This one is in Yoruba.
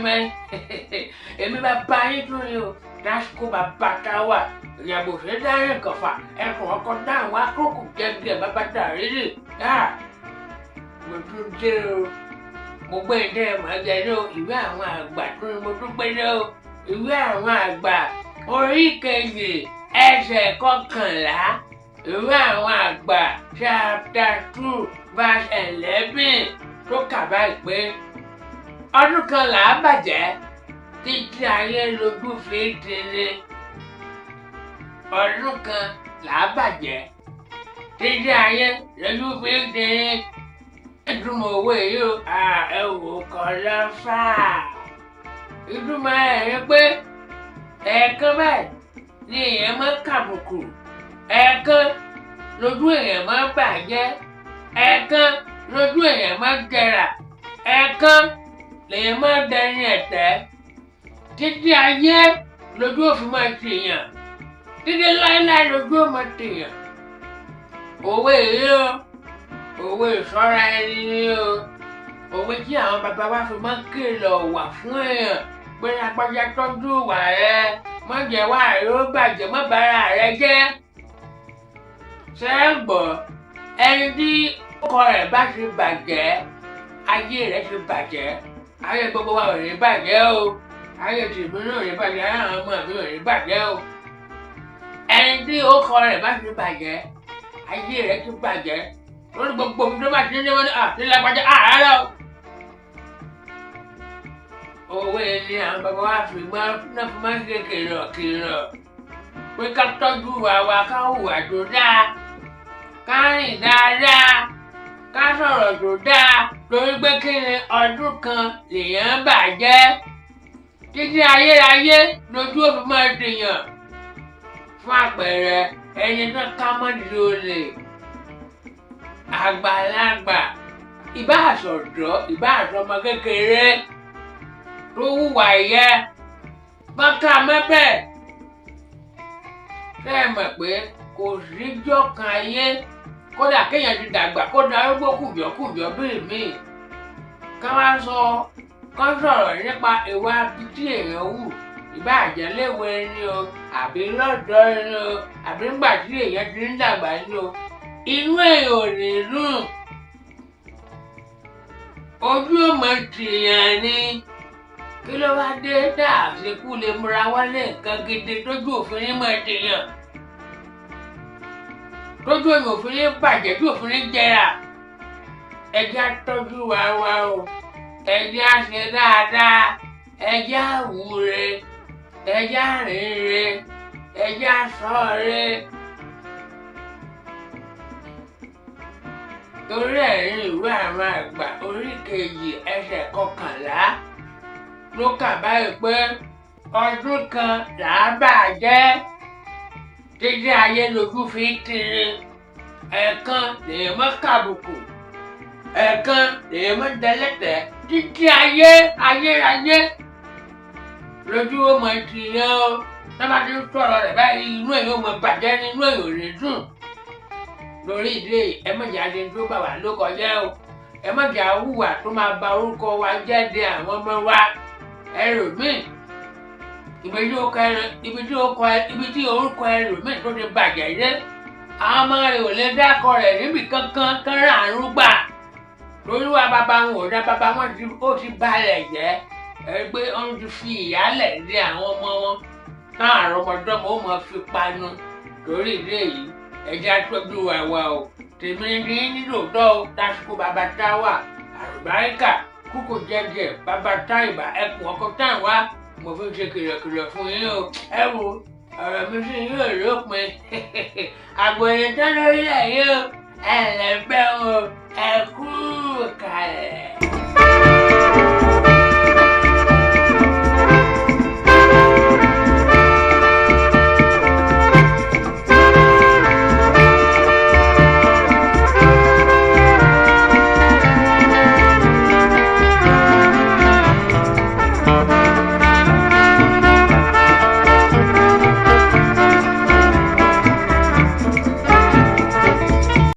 Mọ́ínmọ́ín. Èmi bàbá yín tún ni o, Tasco bàbá táwà, ìyàbò ṣe dárin kọfà, ẹkùn ọkọ dáhùn akókò gẹ́gẹ́ bàbá dàrídì. Mo tún dé o, mo gbé ilé màgẹ́ ní o, ìwé àwọn àgbà tún ni mo tún gbé dé o. Ìwé àwọn àgbà orí kejì ẹsẹ̀ 11, ìwé àwọn àgbà chapter 2 verse 11 tó kà báyìí pé ọdún kan là á bàjẹ́ títí ayé lójú fi ń tini. Ọdún kan là á bàjẹ́ títí ayé lójú fi ń tini. Ìtumọ̀ òwe yìí o, ẹ wò kọ́ lọ́fà. Ìtumọ̀ ẹ̀ ni pé ẹ̀ẹ̀kan báyìí ni èèyàn máa ń kàbùkù, ẹ̀ẹ̀kan lójú èèyàn máa ń bàjẹ́, ẹ̀ẹ̀kan lójú èèyàn máa ń jẹrà, ẹ̀ẹ̀kan lèèyàn máa ń dẹni ẹ̀tẹ́. Títí ayé lójú òfin máa tìyàn, títí láéláé lójú ò máa tìyàn. Òwe yìí o, òwe ìṣọ́ra ẹni ni o, òwe tí àwọn bàbá wa fi máa ń kìlọ̀ wà fún èèyàn pé lágbájá tọ́jú ìwà rẹ, má jẹ́ wà rẹ ó bàjẹ́, má bàrà rẹ jẹ́. Ṣé ẹ gbọ́, ẹni tí ọkọ rẹ̀ bá ti bàjẹ́, ayé rẹ̀ ti bàjẹ́, ayé gbogbo wa ò ní bàjẹ́ o, ayé tèmi náà ò ní bàjẹ́, ayé àwọn ọmọ mi ò ní bàjẹ́ o. Ẹni tí ọkọ rẹ̀ bá ti bàjẹ́, ayé rẹ̀ ti bàjẹ́, lórí gbogbo omi tó bá ti ní wọn ní àti lágbájá àárọ̀ o. Òwe ni àwọn bàbá wa fi máa náà fi máa ń ṣe kìlọ̀kìlọ̀ pé ká tọ́jú ìwà wa, ká hùwà tó dáa, ká rìn dáadáa, ká sọ̀rọ̀ tó dáa, torí pé kí ni ọdún kan lèèyàn bàjẹ́ títí ayérayé lójú òfin máa dèèyàn. Fún àpẹẹrẹ, ẹni tó ká mọ́dì olè, àgbàlagbà, ìbá àṣọ̀dọ́, ìbá àṣọmọ kékeré tó hùwà yẹ bọ́ká mẹ́bẹ̀. Ṣé ẹ mọ̀ pé kò síjọ́ kan ayé kódà kéèyàn ti dàgbà kó darúgbó kùjọ́kùjọ́ bíi mi, ká wá sọ ká sọ̀rọ̀ nípa ìwà tí èèyàn hù, ìbá àjẹléwe ni o, àbí lọ́dọ̀ ni o, àbí nígbà tí èèyàn ti ń dàgbà ni o, inú èèyàn ò ní dùn, ojú ò mọ̀ tìyàn ni. Kí ló wá dé tá a fi kú lè múra wálé nǹkan gidi tójú òfin ní mọ̀ tìyàn, tójú èèyàn òfin ní bàjẹ́, tí òfin ní jẹrà? Ẹ jẹ́ á tọ́jú wa wa o, ẹ jẹ́ á ṣe dáadáa, ẹ jẹ́ á wúre, ẹ jẹ́ á rìnre, ẹ jẹ́ á sọ̀re. Torí ẹ̀rín ìwé àwọn àgbà orí kejì ẹsẹ̀ 11 ló kà báyìí pé ọdún kan là á bàjẹ́ títí ayé lójú fi ń tiri, ẹ̀ẹ̀kan lèèyàn mọ́ kàbùkù, ẹ̀ẹ̀kan lèèyàn mọ́ dẹlẹ́tẹ̀, títí ayé ayérayé lójú ó mọ tìyàn o. Tọ́ba ti ń sọ̀rọ̀ rẹ̀ báyìí, inú ẹ̀ yóò mọ bàjẹ́ ní, inú ẹ̀ yóò lè dùn. Lórí ìdílé, ẹ má jẹ́ àṣẹ tó bà wá ló kọjá o, ẹ má jẹ́ àwùwà tó máa ba orúkọ wa jẹ́ de àwọn ọmọ wa. Ẹlòmíì, ibi tí orúkọ ẹlòmíì tó ti bàjẹ́ dé, àwọn ọmọ rẹ̀ ò lè dákọ rẹ̀ níbi kankan kán ráàánú gbà. Torí wá bàbá wọn ò dá, bàbá wọn ó ti balẹ̀ jẹ́, ẹ pé wọ́n ti fi ìyálẹ̀ dé àwọn ọmọ wọn, táwọn àrọ́mọdọ́mọ ó máa fi panu. Torí ìdí èyí, ẹ jẹ́ á tọ́jú wa wa o. Tèmi ní nítòótọ́ o, Tasco bàbá táwà, àlùbáríkà kúkú jẹjẹ bàbá táìbà, ẹkùn ọkọ táìwá, mo fi ń ṣe kìlọ̀kìlọ̀ fún yín o. Ẹ wo ọ̀rọ̀ mi sì yóò lópin. Àgbò ẹni tán lórílẹ̀ yìí o, ẹ lẹ́gbẹ́ o.